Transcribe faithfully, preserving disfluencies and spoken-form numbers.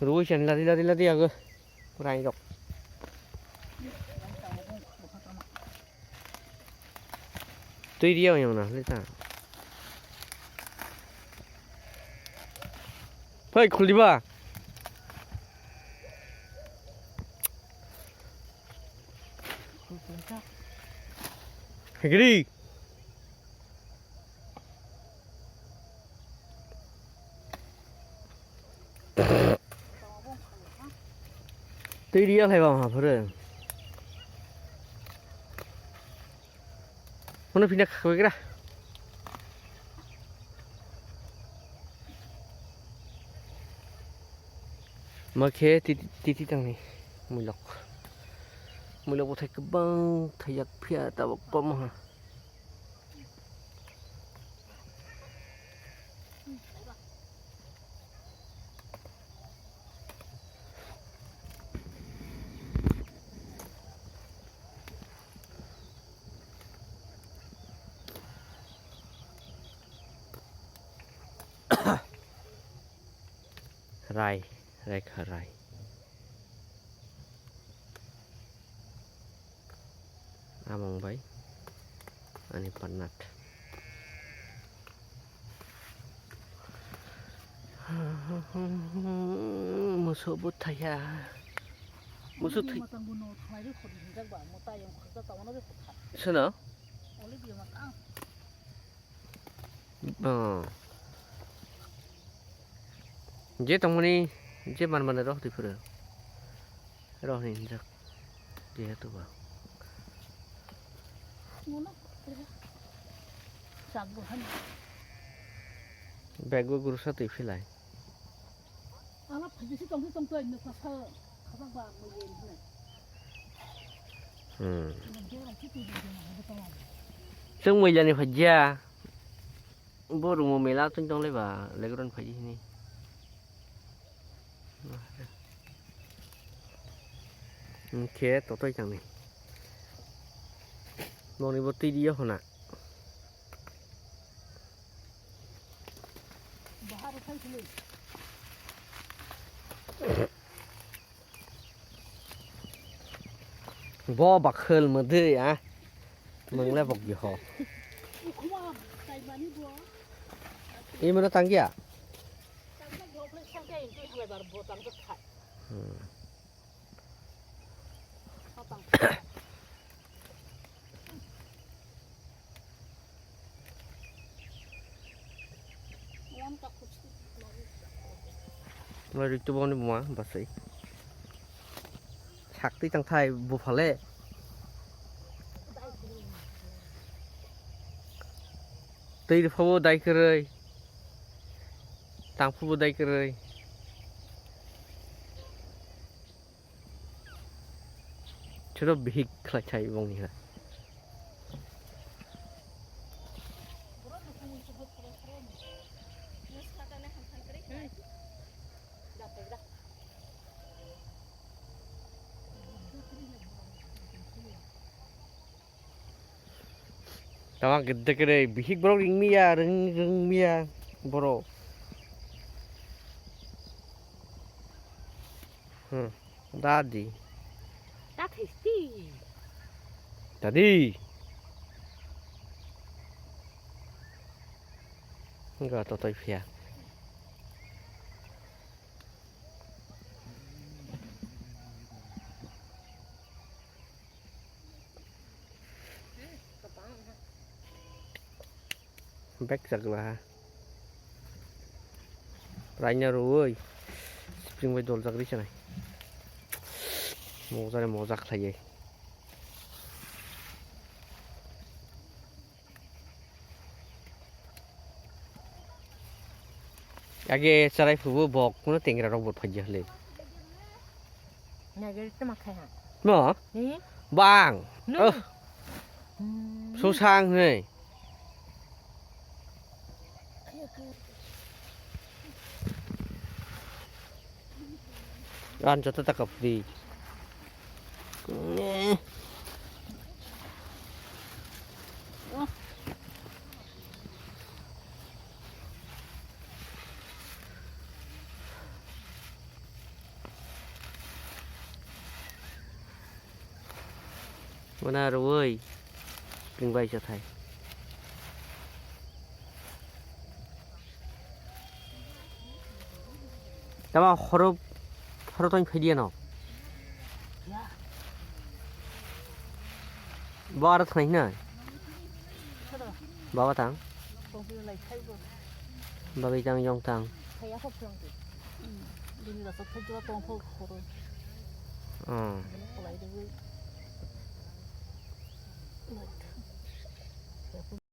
Rui sen lari lari lari aga. Rai rok. Tui dia yang na leta. Hei, khuldiba. Hegri. Twi riya khlai ba ma phuru. Mono phina khakwi gra. Ma khe titi, titi tangni muilok. Muilok bwthai kwbang thaiyak phiya tabuk kom ha. Rai, rai kha rai. Among bai ani panat. Musu bwthaiya. Musu thwi. Sono? Oh. Je tongmani, je man mani roh di phuru. Roh ni hinjak. Jehetu ba. Bag bo gurusa twi philai. Ala phaji si tongsi tongto, ini sasa, sasa ba mo ye ni. Hmm. Tong mo jani phajia. Bo rung mo mela tong tong le ba, legron phaji ni. Hingke totoi tang ni. Noni bo twi dio hona. Bo bakhol mode ya. Mengle bok yo ho. Ini mana tangki ya? Hmm. Mai rui tu boni buma basai. Sakti tang thai buphale. Tei phawo dai kwrwi. Tang phawo dai kwrwi. Choro bihik khlai thai bongni ha. Tama gede gede bihik borok ringmiya, ring, ringmiya borok. Hmm, dadi. Dadi. Enggak, totoi phiya. Bek chakla ha. Raina roi. Spring bai dol chakri chanai. Mojare moja khlaiye. Age charai phubu bok kuno tengra rok bot phajya hale. Nagari tama khai ha. No? Ni? Bang. No. Oh. Hmm. Susang hei. An joto taka free. Mona rwui ringbai chathai. Tama horo, horo tong phaidiya no. Bo aro thanai hinai. Baba tang. Babai tang, yong tang. Oh.